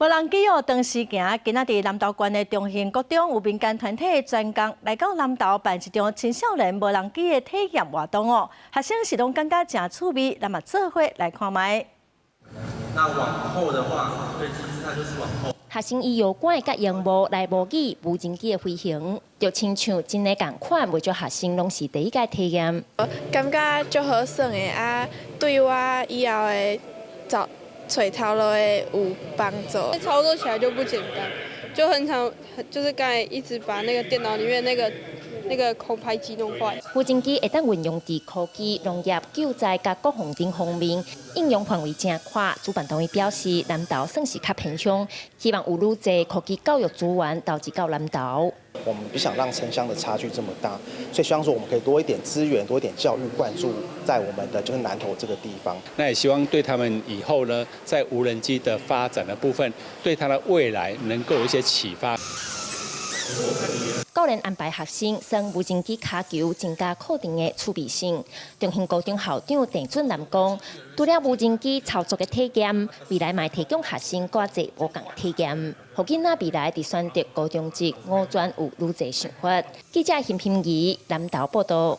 無人機哦，當時行，今仔佇南投縣的中興國中有民間團體的專工來到南投辦一場青少年無人機的體驗活動哦，學生是攏感覺誠趣味，咱嘛做伙來看覓。那往後的話，飛機姿態就是往後。學生以搖桿佮螢幕來模擬無人機的飛行，就親像真的仝款，袂少學生攏是第一擺體驗。感覺足好耍的啊，對我以後的找揣頭路的有幫助。操作起來就不簡單，就很常，就是剛才一直把那個電腦裡面那個空拍機弄壞。無人機會當運用佇科技、農業、救災佮國防等方面，應用範圍誠闊。主辦單位表示，南投算是較偏鄉，希望有愈濟科技教育資源投入到南投。我們不想讓城鄉的差距這麼大，所以希望說我們可以多一點資源，多一點教育灌注在我們的就是南投這個地方。那也希望對他們以後呢，在無人機的發展的部分，對他的未來能夠有一些啟發。教練安排學生耍無人機跤球，增加課程的趣味性。中興高中校長鄭俊南講，除了無人機操作的體驗，未來嘛會提供學生閣濟無仝體驗，予囡仔未來佇選擇高中職、五專有愈濟想法。記者邢平儀南投報道。